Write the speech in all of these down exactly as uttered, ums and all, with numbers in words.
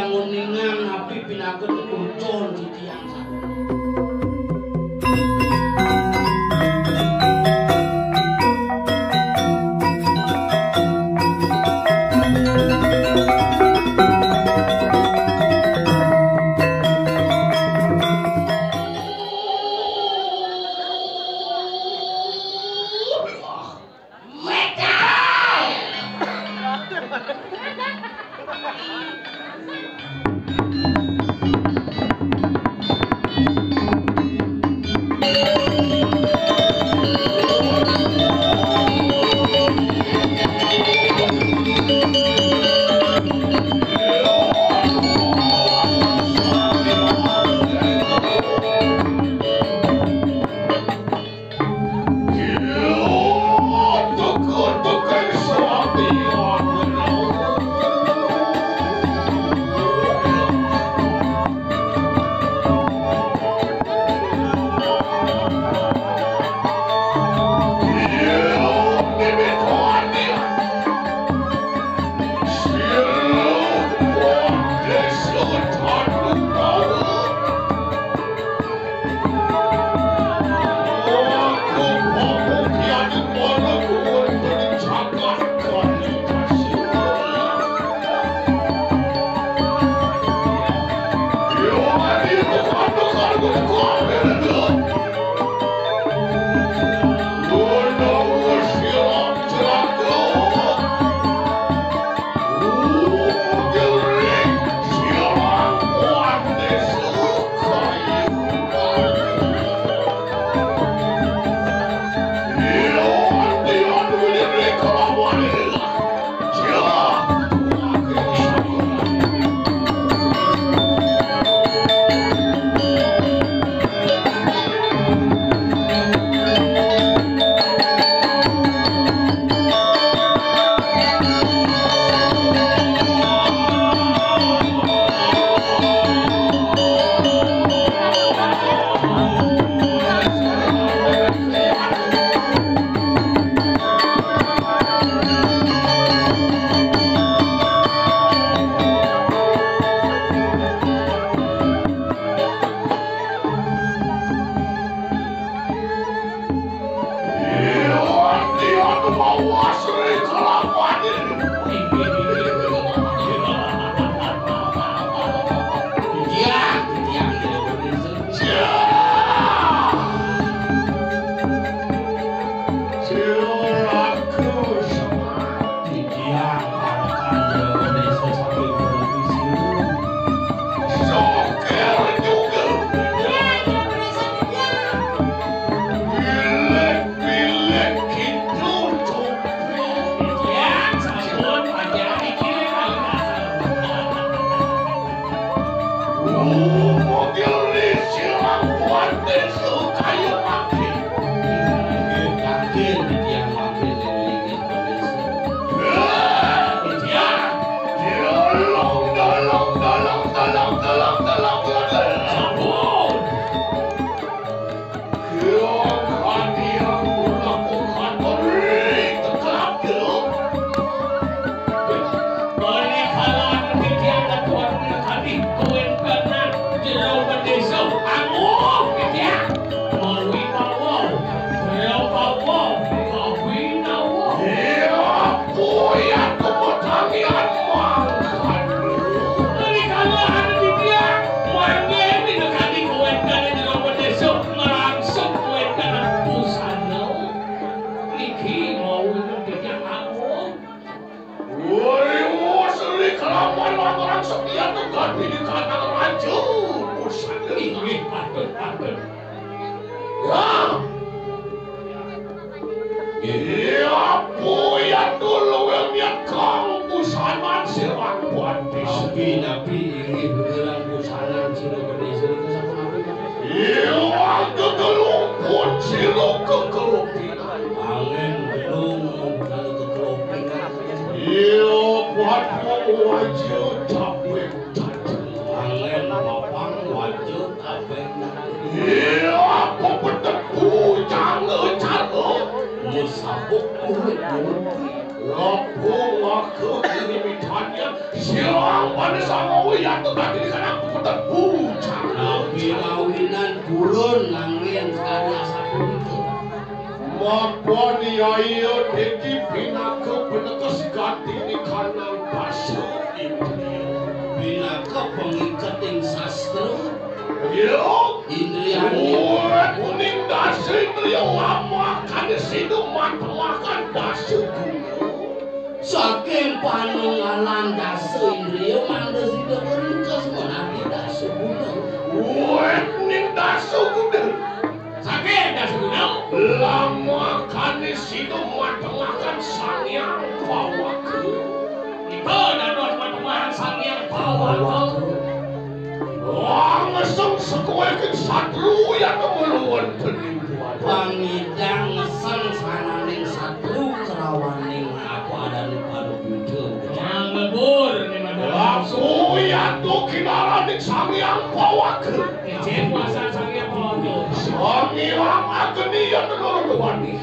Kuningan napi pinaka tetujon titiang sané. Woi, woi, seri kelawan lantaran setia tegak di kandang raja. Pusat. Inggih, patut, patut. Ya. Iya, apa yang dulu yang nyekang busana sirang buat. Nabi, nabi, inggih beneran busana sira bendesa itu satu nabi. Iya, kegelumpun sira kegelumpin. Angin gelung kalau kegelumpin. Iya, buat wajah capek. Angin papang wajah capek. Iya, aku betepu jangan cara. Musabuk kulit. Lapung aku ini mitanya. Silang pada sama ya. Aku tadi di sana aku putar puncak. Nabi kawinan purun nganggén karya sapunika. Mapun yaya diki pinaka penekes gati di kanang pasuk. Pinaka pangiketing sastra. Yo. Indriani. Urat kuning dasa indria lama kane sidu matemakan dasa guna. Saking panunggalan dasa indria mangda sida ringkes menati dasa guna. Urat kuning dasa guna. Saking dasa guna. Lama kane sidu matemakan Sang Hyang Pawaka. Nika dados matemahan Sang Hyang Pawaka. Langsung sekueking satru yang kemuluan peninduan. Pangidang ngesang sananing satru kerawaning apa adane para buta. Nglebur ning madang. Aku yatu kinaraning Sang Hyang Pawaka. Ijin kuasa Sang Hyang Pawaka. Sang Hyang Agni yang menurut wani.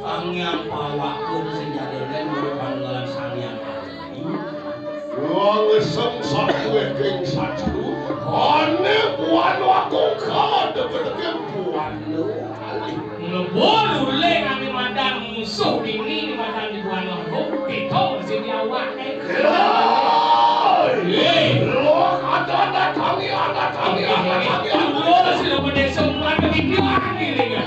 Sang Hyang Pawaka sing jadone menurut pangalan Sang Hyang Agni. Langsung sakueking satru, ane buan wakung kadeg-degen buana. Nglebur uling ane madang musuh dini di madang di buan wakung, pitung sing di awake. Hei, lo ada, ada tangi, ada tangi, ada tangi. Dulu sing bendesa bukan demikian ini.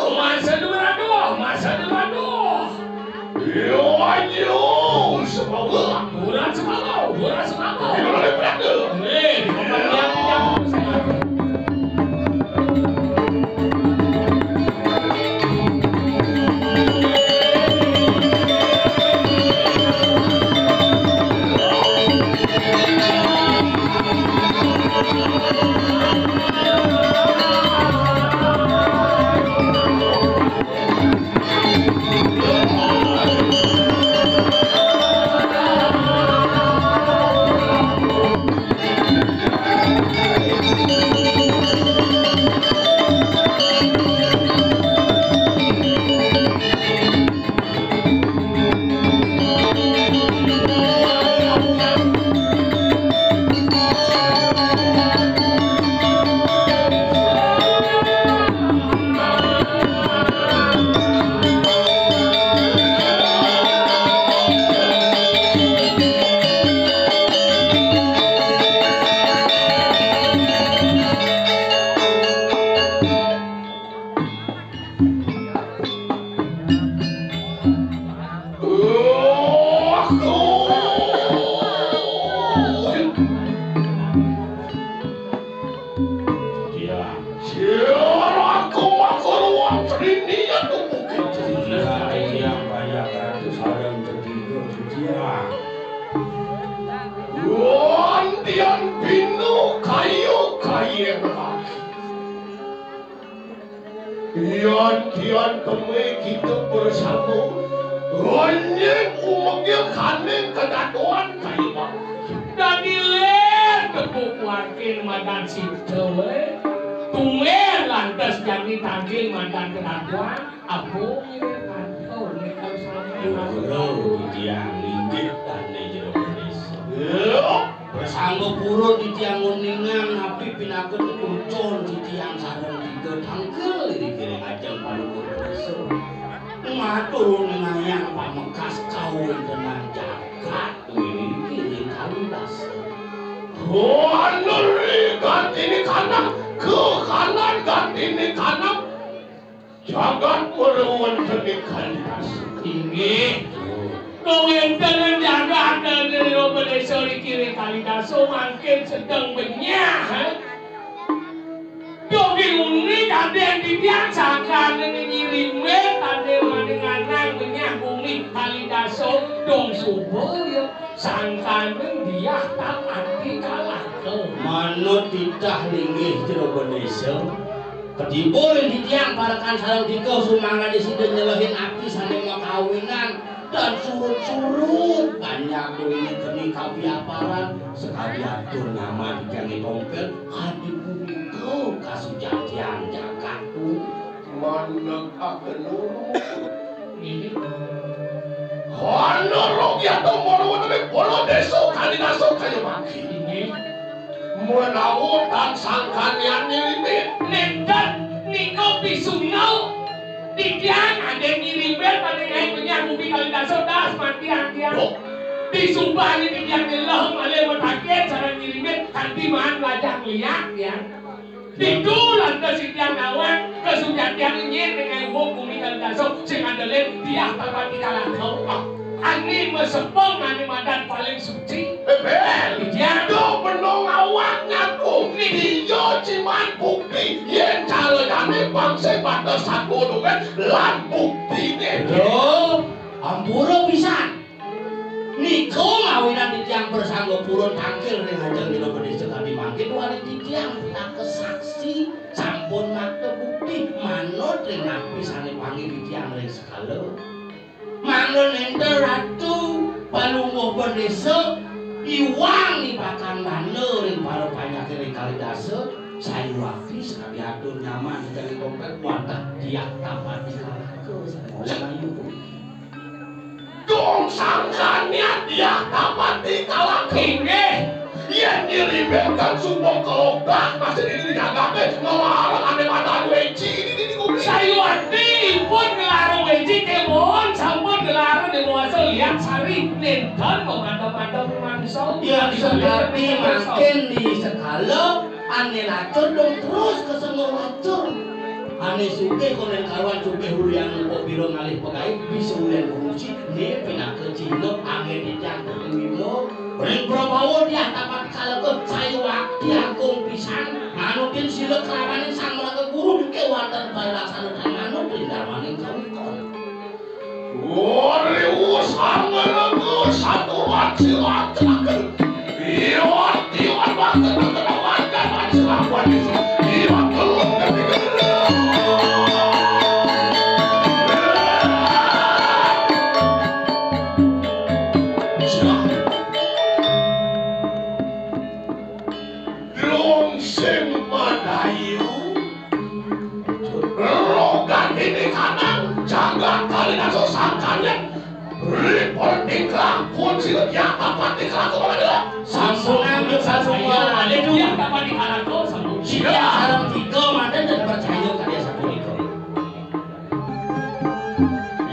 Masa dua ratus, masa dua ratus. Yo, ayo, semangat. Bulan semangat, bulan semangat. Yo, lebih berada. Eh, di kota yang jauh semangat. Iya. Siapa aku makhluk ini yang tubuh itu? Iya, iya, banyak ratus orang ketiga, iya. Wantian pinu kayu kayu lagi. Yan tian temui kita bersama. Anjing umengnya kaning kedadoan kayu. Dadi ler tepuk wakin madan sita we. Tumen lantas jani tangkil madan kedadoan. Apa ngiring kantor nek sami. Guru titiang inggih tane jero desa. Lho, prasangga purun titiang uningang napi pinaka tetucon titiang sareng tiga tangkil iri kene ngajeng panutur desa. Turun ngayang pamekas kawéntenan jagat ngiring Kalidasa. Waneri Gatini Kanang, kekanan Gatini Kanang, jagat mara wénten ing Kalidasa. Inggih. Kawéntenan jagat Danira Padésa riki ring Kalidasa mangkin sedeng benyah, ha? Dugi muni kadén titiang sangkaning nyirimbit, kadén maninganang benyah bumi Kalidasa, dong suba ya sangkaning diah tapati kalaka. Manut titah linggih Jero Bendésa, katiba ring titiang parekan sareng tika sumangga sida nyelehin api sané makawinan. Dan surut-surut banyak duwéné keni kapiaparan, sakadi atur nyaman jangé tompel, kadi punika kasujatian jagat tu. Maneka kenuru. Inggih. Honor rogiato moro wonten ing Pura Désa Kalidasa kaya mangkin. Inggih. Menawa tan sangkanian nyirimbit. Nénten nika pisunga. Titiang ada nyirimbit pada ngaé benyah bumi Kalidasa das mati antian. Oh. Disubané titiang nyelah malih mataken sareng nyirimbit kanti maan lajah liak, tiang. Ditu lantas titiang nawang kasujatian nyén ring ngaé bumi Kalidasa sing andelé diah tapati kalaka. Ané masepeng ané madan paling suci. Bébél. Iya. Duh, benung awak ngaku. Nih. Iya, ciman bukti. Yén carayané bangsa batas sagunungan lan buktiné. Duh, ampura pisan. Nika mawinan titiang bersangga purun tangkil ring ajeng Jero Bendésa kadi mangkin, wali titiang pinaka saksi, sampun makta bukti, manut ring napi sané panggih titiang ring sekala. Mangda nénten Ratu Palungguh Bendésa iwang nipakan dana ring para panjake ring Kalidasa, sayuwakti sakadi atur nyaman sakadi tompét wantah diah tapati kalaka sané ayu. Dong sangkanian diah tapati kalaka. Inggih. Yén nyirimbit kan suba kelobak masih di jagate ngelarang ane madan weci di di kuwi. Sayuwakti ipun ngelarang weci kemawon sampun ngelarang dewasa liak sari nénten mamada-mada mangsa. Yén sakadi mangkin di sekala ane lacur dong terus kesengguh lacur. Ane sugih konen karuan sugih ulian muka pira ngalih pegaib bisa ulian korupsi ne pinaka Cina anggen ijang kuwi. Ring Prabawa diah tapat kalebet sayuwakti agung pisan nganutin sila kerawaning Sang Maraga Guru kewanten parilaksana tan manut ring darmaning kawiton. Wariwu Sang Maraga satuan silat terakhir. Iwat iwat banget banget banget banget silapan itu. Iwat telur ketiga. Dong sing madayu. Rogan ini kanang jagat kali naso sangkanya. Reporting kampun sila dia dapat di kelaku mana dia? Sampunang di sasungguhan. Ada dia dapat di kelaku sampun. Sila sarang tiga manten dan percaya kali satu itu.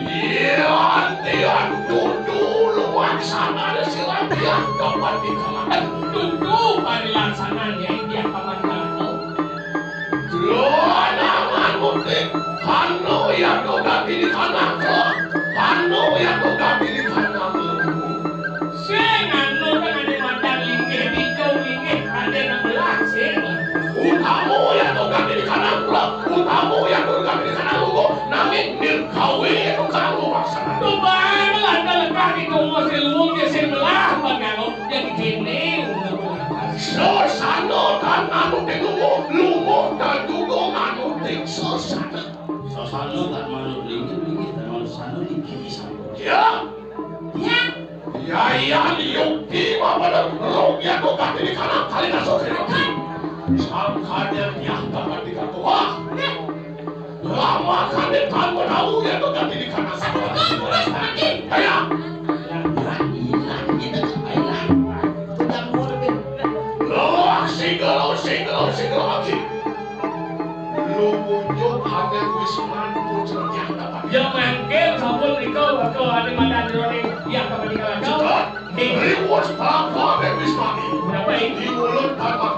Iya, iya, dulu luar sana ada sila dia dapat di kelaku. Dulu parilaksana dia dia dapat di kelaku. Lho, ana manut ing hanu ya to dadi di kanang. Hanu ya to dadi di kanang. Sing anu kan ade madan linggih pitu linggih ade enam belas sing. Utamu ya to dadi di kanang. Utamu ya to dadi di kanang. Nanging nirgawe ya to kang lumaksana. Tumbang lan kalekah di tunggu si luwung ya sing belah bangalo ya di kene. Sasana tan manut ing luwung, luwung tan juga manut ing sasana. Sasana tan manut linggih, linggih tan manut sasana, linggih sampun. Ya. Ya. Ya, ya, yukti mapada rogya kok katini kanang kali nasok. Sangkanya dia dapat dikatuah. Lama kade tanpa tahu ya to ganti di kanan. Ayo. Loak sigel, sigel, sigel lagi. Lu muncul hanya wis mantul Seperti apa, Pak? Ya, mangkin sampun nika warga ane madan jroning Hyang Kapaningkalan. Cekot, eh, riwus bapa Dék Wismani. Menapa, eh? Di mulut Bapak